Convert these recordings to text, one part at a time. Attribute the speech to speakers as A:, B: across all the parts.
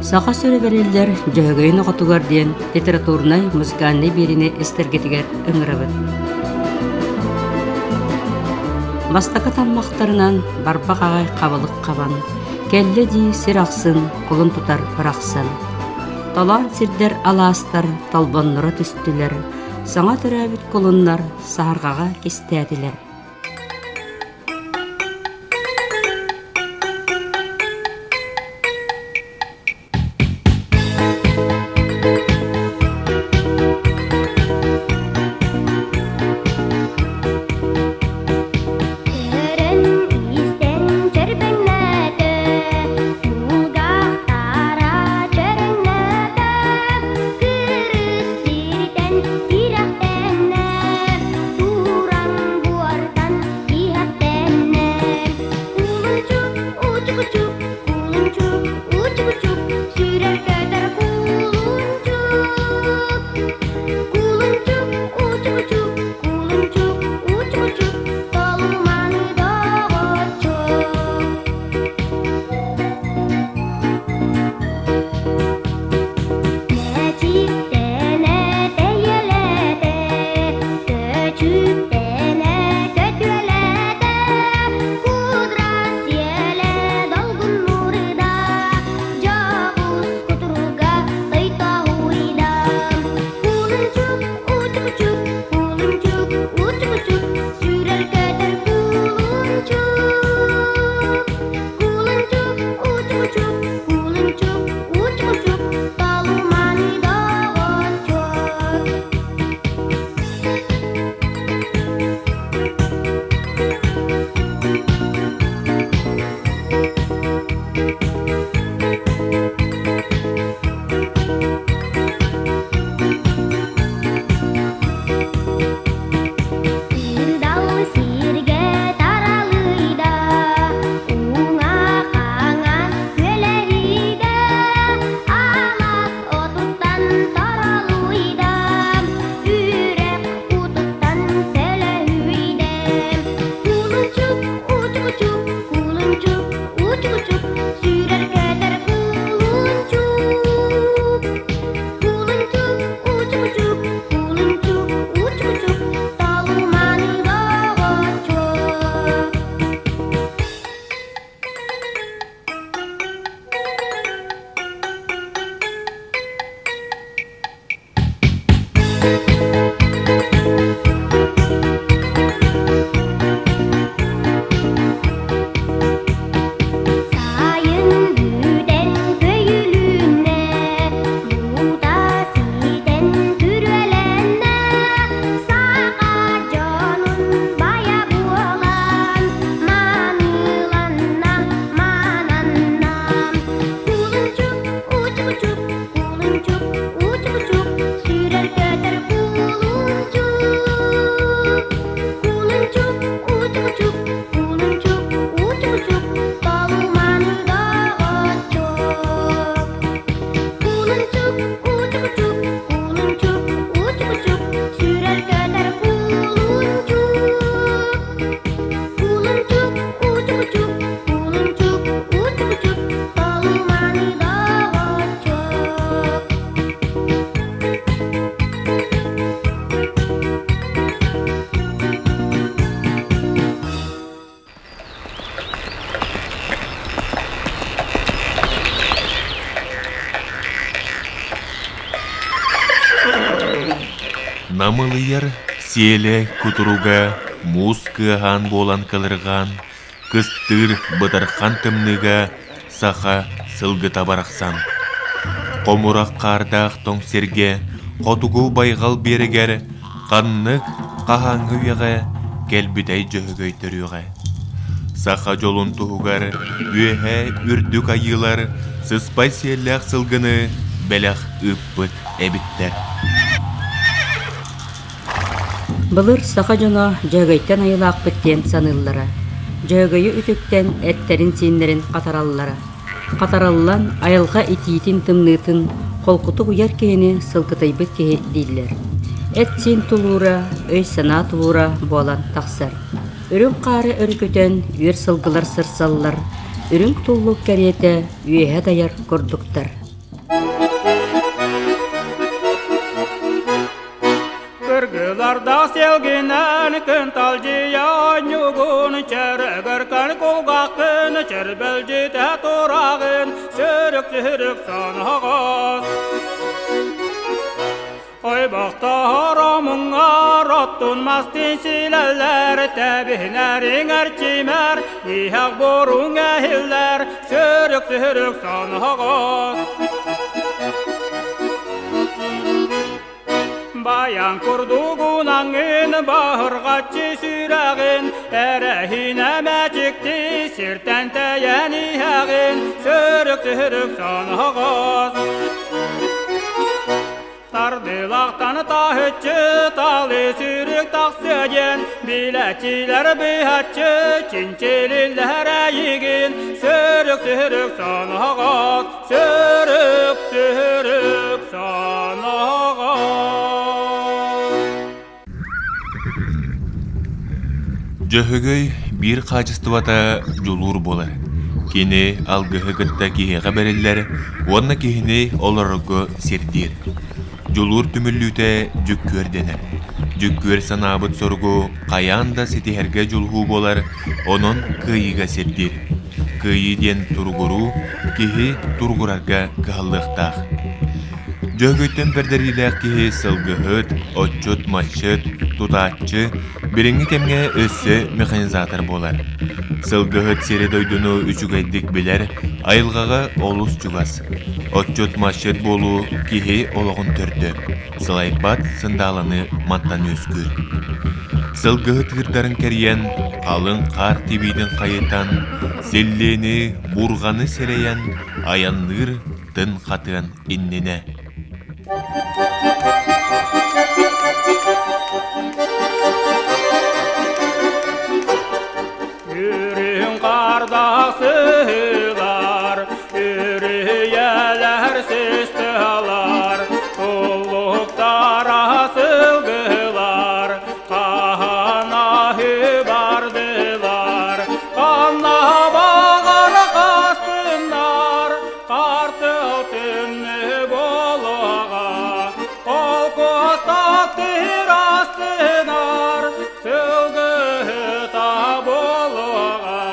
A: Саха сүрэ бэриллэр Дьөһөгөйүн оҕотугар диэн литературнай музыкальнай биэриини истэргитигэр ыҥырабыт. Бастакы таммахтарынан барбах аҕай хабылык хабан, кэллэ дии сир ахсын кулун тутар бырахсан. Толоон сирдэр алаастар толбонноро түстүлэр, саҥа төрөөбүт кулуннар саһарҕаҕа кистээтилэр.
B: Көрөн истэн чөрбөҥнөөтө, кулгаахтара чөрөҥнөөтө, кырыс сиртэн тирэхтэннэ, туран буортан иһэхтэннэ. Кулунчук, учук-учук, кулунчук, учук-учук, сүүрэр көтөр кулунчук. Кулунчук, учук-учук, кулунчук, учук-учук, толуманы доҕоччук. Мэчиктэнэ тэйэлэтэ, көчүктэнэ көтүөлэтэ, кудра сиэлэ долгуннурда, дьоҕус кутуруга тойтоһуйда. Кулунчук, учук-учук, кулунчук, учук-учук, сүүрэр көтөр кулунчук. Кулунчук, учук-учук, кулунчук, учук-учук, толуманы доҕоччук. Кындал сиргэ таралыйда, уҥа-хаҥас күөлэһийдэ, алаас отуттан торолуйда, үрэх утуттан төлөһүйдэ. Кулунчук, учук-учук, кулунчук, учук-учук, сүүрэр көтөр кулунчук. Кулунчук, учук-учук, кулунчук, учук-учук, толуманы доҕоччук. Сайын бүтэн көйүлүннэ, буута ситэн күрүөлэннэ, саха дьонун бая буолан, мааныланна, маананна. Кулунчук, учук-учук, кулунчук, учук-учук, сүүрэр көтөр кулунчук. Кулунчук, учук-учук, кулунчук, учук-учук, толуманы доҕоччук. Кулунчук, учук-учук, кулунчук, учук-учук, сүүрэр көтөр кулунчук. Кулунчук, учук-учук, кулунчук, учук-учук, толуманы доҕоччук.
C: Намылыйар сиэлэ кутуруга муус кыаһаан буолан кылырҕаан, кыстыыр бытархан тымныыга саха сылгыта барахсан. Хомурах хаардаах тоҥ сиргэ, хотугу байҕал биэрэгэр ханнык хаһааҥҥы үйэҕэ кэлбитэй Дьөһөгөй төрүөҕэ. Саха дьолун туһугар үөһэ үрдүк айыылар сыспай сиэллээх сылгыны бэлэх ыыппыт эбиттэр.
A: Былыр саха дьоно Дьөһөгөйтөн айылаахпыт диэн саныыллара. Дьөһөгөйү үтүктэн эттэрин-сииннэрин хатараллара. Хатарыллан айылҕа итиитин-тымныытын холкутук уйар киһини сылгытыйбыт киһи дииллэр. Эт-сиин тулуура, өй-санаа тулуура буолан тахсар. Үрүҥ хаары өрүкүтэн үөр сылгылар сырсаллар, үрүҥ туллук кэриэтэ үөһэ дайар курдуктар.
D: Сыллардаах сиэлгинэн кынталдьыйа оонньуугун, чөрөгөркөн кулгааххын, чөрбөлдьүтэ тураҕын, сүрүк-сүрүк соноҕос. Ойбохтоһор омуҥҥар оттун мастын силэллэр, тэбиһинэр иҥэрчимэр, иһэх буруҥ эһиллэр, сүрүк-сүрүк соноҕос. Баян курдугунаҥын баһырҕаччы сүрэҕин, эрэһинэ мээчикти сиртэн тэйэн иһэҕин, сүрүк-сүрүк соноҕос. Тардыылаахтан таһыччы талы сүрүк тахсыа диэн, билэччилэр быһаччы чинчилиллэр эйигин, сүрүк-сүрүк соноҕос, сүрүк-сүрүк соноҕос.
C: Дьөһөгөй биир хаачыстыбата дьулуур буолар. Кини алгыһы кытта киһиэхэ бэриллэр уонна киһини олорорго сирдиир. Дьулуур түмүллүүтэ дьүккүөр дэнэр. Дьүккүөр санаабыт соругу хайаан да ситиһэргэ дьулуһуу буолар, онон кыайыыга сирдиир. Кыайыы диэн туругуруу, киһи туругурарга кыһаллыахтаах. Дьөһөгөйтөн бэрдэриилээх киһи сылгыһыт, отчут-масчыт, тутааччы, билиҥҥи кэмҥэ өссө механизатор буолар. Сылгыһыт сири-дойдуну үчүгэйдик билэр, айылҕаҕа олус чугас. Отчут-масчыт буолуу киһи олоҕун төрдө, сылайбат сындааланы мантан үөскүүр. Сылгыһыт ыырдарын кэрийэн, халыҥ хаар тибиитин хайытан, силлиэни, бурҕаны сэрэйэн айанныыр тын хатыан иннинэ.
D: Үрүҥ хардаах сыһыылар, үрүйэлэр систыалар, туллуктара сылгылар, хаһан аһыы бардылар, ханна баҕар хастыннар, Хартыл түннү буолуоҕа, холкуостаах тыыр астынар, сылгыһыта буолуоҕа.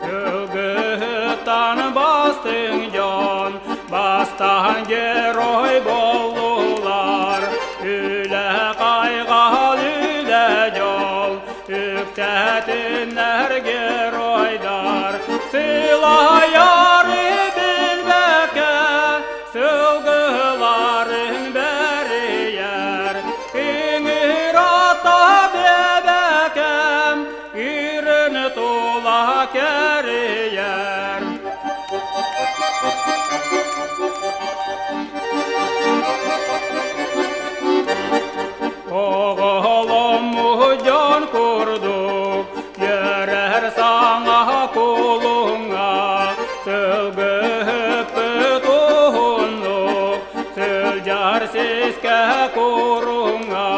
D: Сылгыһыттан бастыҥ дьон, бастаан герой буоллулар, үлэ хайҕал үлэ дьол, үктэтиннэр геройдар, сылайары билбэккэ, сылгыларын бэрийэр, ыҥыр ата бэбэкэм, үрүн тула кэрийэр. Оҕоломмут дьон курдук үөрэр саҥа кулуҥҥа сылгыһыппыт уһуннук сылдьар сискэ куруҥҥа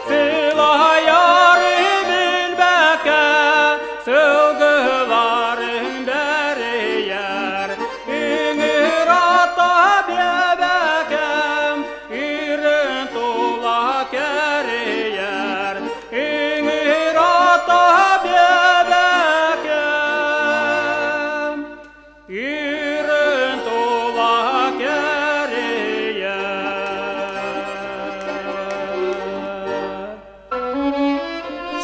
D: сылайары билбэккэ сылгыларын бэрийэр үҥүр ата биэбэкэм үрүн тула кэрийэр үҥүр ата биэбэкэм үрүн тула кэрийэр.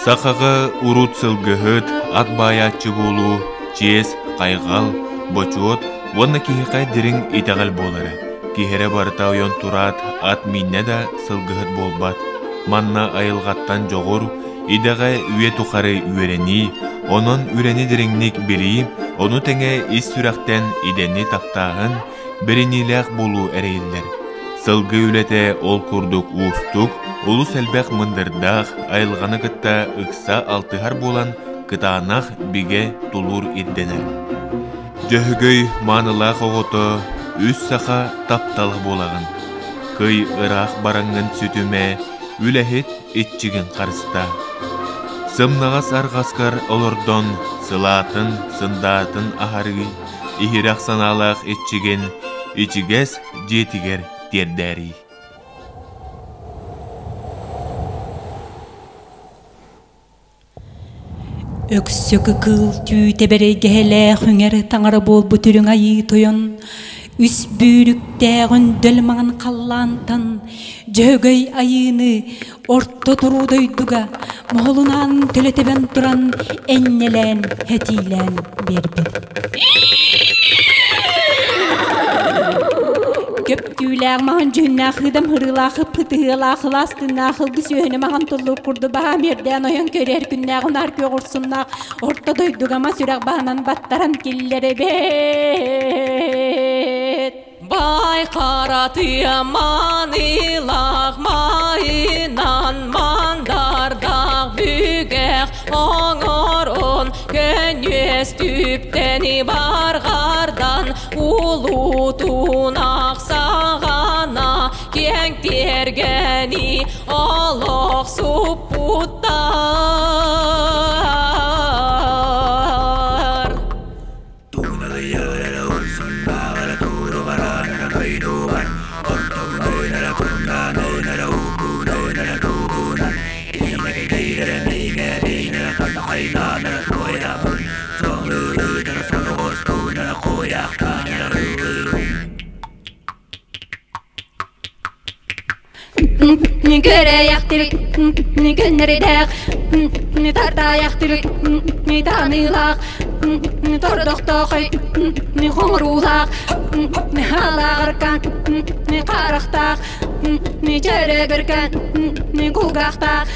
C: Сахаҕа урут сылгыһыт, ат баайааччы буолуу, чиэс, хайҕал, бочуот уонна киһиэхэ дириҥ итэҕэл буолара. Киһи эрэ барыта ойон тураат, ат мииннэ да сылгыһыт буолбат. Манна айылҕаттан дьоҕур, идэҕэ үйэ тухары үөрэнии, онон үлэни дириҥник билии, ону тэҥэ ис сүрэхтэн идэни таптааһын, бэриниилээх буолуу эрэйиллэр. Сылгы үлэтэ ол курдук уустук, олус элбэх мындырдаах, айылҕаны кытта ыкса алтыһар буолан, кытаанах, бигэ тулуур ирдэнэр. Дьөһөгөй маанылаах оҕото үс саха таптала буолаҕын. Кый ыраах бараҥҥын сүтүмэ, үлэһит иччигин харыстаа. Сымнаҕас арҕаскар олордон, сылаатын, сындаатын аһарыы, иһирэх санаалаах иччигин ичигэс дьиэтигэр тиэрдээриий.
E: Өксөкү кыыл түүтэ бэрэйгэһэлээх үҥэр таҥара буолбут үрүҥ айыы тойон үс бүүрүктээх өндөл маҥан халлаантан Дьөһөгөй айыыны орто туруу дойдуга моһолунаан төлө тэбэн туран энньэлээн хэтиилээн биэрбит. Көптүүлээх маһын дьүһүннээх ыыдам ырыылаах ыппытыһыалаах ылаас тыыннаах ылгыс үөһүнэ маҕан туллук курду баһаам үөрдээн ойон көрөр күннээх унаар күөх урсуннаах орто дойдуга мас үрэх баһынан баттаран киллэрэбит.
F: Бай хара тыа маанылаах майынан мандардах бүгэх оҥорон көньүөс түптэни барҕардан улуутунах саҕана киэҥ тиэргэни олох суппуттар.
E: Көрөйөхтүрүк күннэридээх тартаайахтүрүк таныылаах тордохтоохой хоҥоруулаах хаалааҕаркан харахтаах чөрөгөркөн кулгаахтаах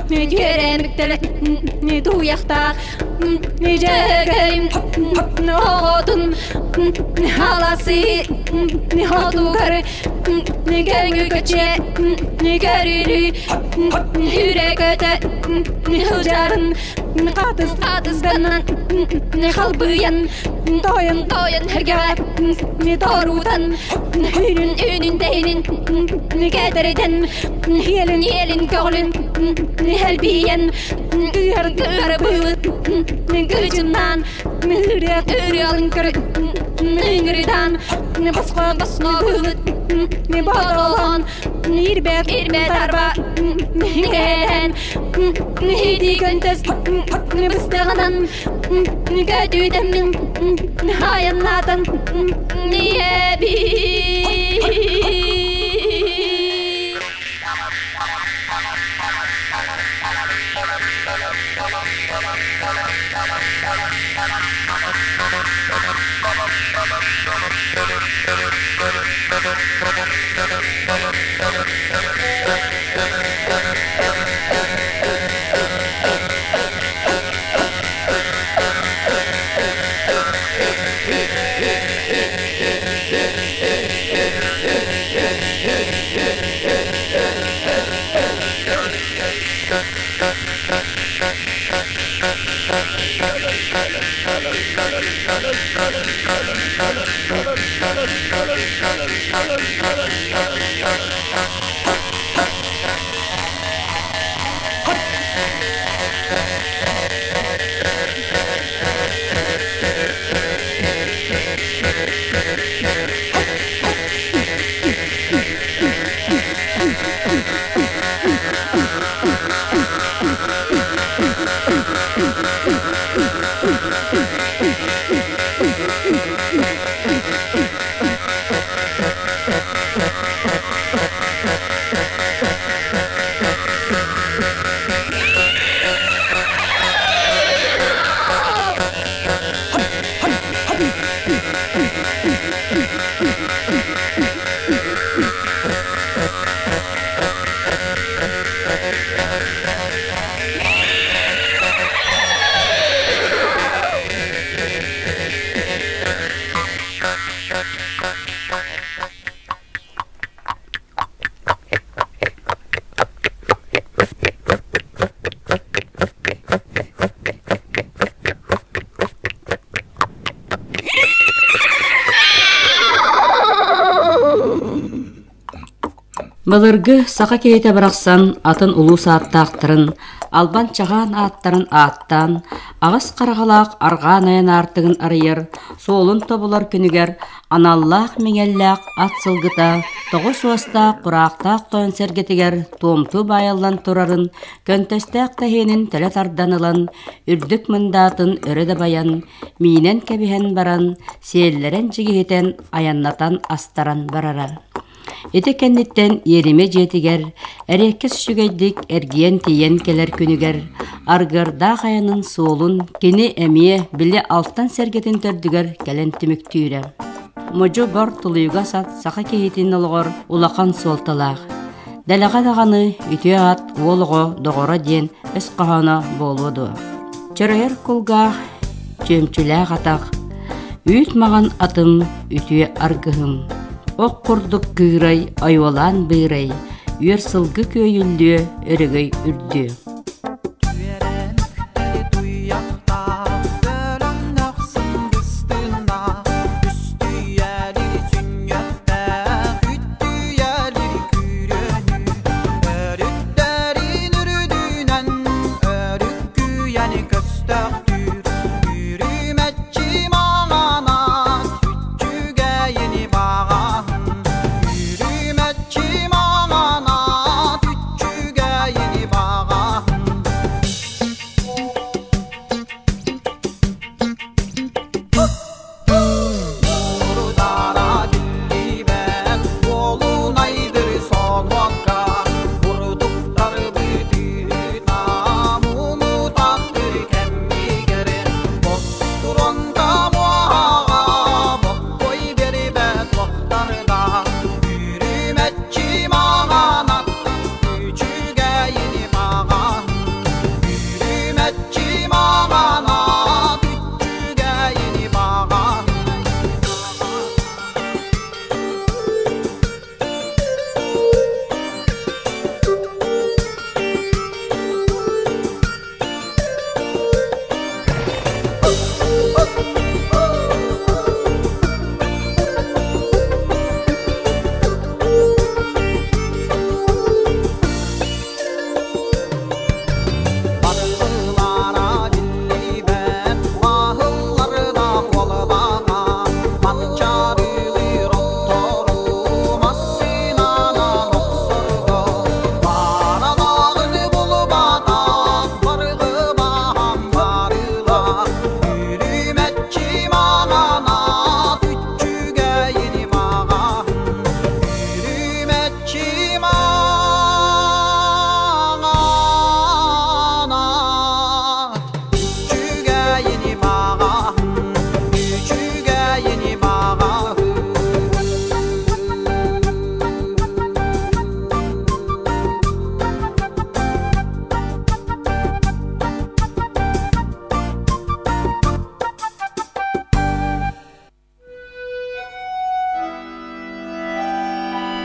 E: түөрэмиктэлэ тууйахтаах Дьөгөйүм оҕотун халасы хотугар көҥү көчө көрүлү үрэ көтө сылдьарын хатыс хатысганан халбыйан тойон тойон эргэҕэ торуутан үүнүн үүнүн тэһинин кэтэритэн иэлин иэлин көҕүлүн элбийэн Кыһар кыһар быылыт кыычыннаан ырыа ырыалын көр ыҥырытаан босхо босхо быылыт боролоон ирбэт ирбэт арба кээн ити көнтөс быстыҕынан көтүтэммин айаннаатан ийэбин.
A: Былыргы саха киһитэ барахсан атын улуус ааттаахтарын Албан Чаҕаан ааттарын ааттаан, аҕыс хараҕалаах арҕаан айан аартыгын арыйар, суолун тобулар күнүгэр аналлаах миҥэллээх ат сылгыта тоҕус уостаах кураахтаах тойон сэргэтигэр туомтуу баайыллан турарын көнтөстөөх тэһиинин төлө тардан ылан, үрдүк мындаатын өрө дабайан, миинэн кэбиһэн баран, сиэллэрэн чигиһитэн айаннатан астаран барара. Ити кэнниттэн иэримэ дьиэтигэр эриэккэс үчүгэйдик эргийэн тиийэн кэлэр күнүгэр аргыардаах айанын суолун кини эмиэ били алтан сэргэтин төрдүгэр кэлэн түмүктүүрэ. Модьу бор тулуйугас ат саха киһитин олоҕор улахан суолталаах. Дэлэҕэ даҕаны үтүө ат уол оҕо доҕоро диэн өс хоһооно буолуо дуо? Чөрөйөр кулгаах, чүөмчүлээх атах, үүт маҕан атым, үтүө аргыһым. Ох курдук кыырай, ойуолаан быырай, үөр сылгы күөйүллүө, өрөгөй үрдүө.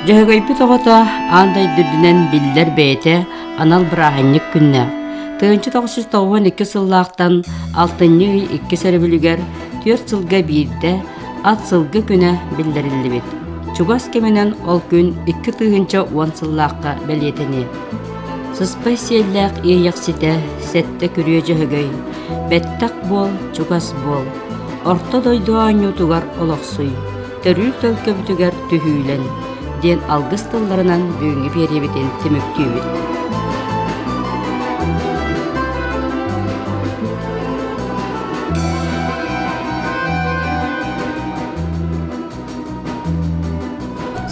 A: Дьөһөгөйбүт оҕото аан дойду үрдүнэн биллэр бэйэтэ анал бырааһынньык күннээх. 1992 сыллаахтан алтынньы ый иккис өрөбүлүгэр түөрт сылга биирдэ ат сылгы күнэ биллэриллибит. Чугас кэминэн ол күн 2010 сыллаахха бэлиэтэниэ. Сыспай сиэллээх иэйэхситэ сэттэ күрүө дьөһөгөй, бэттэх буол, чугас буол, орто дойду оонньуутугар олохсуй, төрүүр төлкөбүтүгэр түһүүлэн диэн алгыс тылларынан бүгүҥҥү биэриибитин түмүктүүбүт.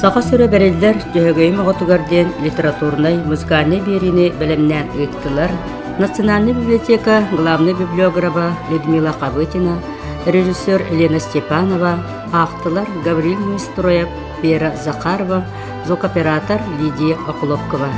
A: Саха сүрэ бэриллэр Дьөһөгөйүм оҕотугар диэн литературнай, музыкальнай биэриини бэлэмнээн ыыттылар Национальная библиотека главный библиографа Людмила Хабытина, режиссер Елена Степанова, аахтылар Гаврил Неустроев, Вера Захарова, звукоператор Лидия Охлопкова.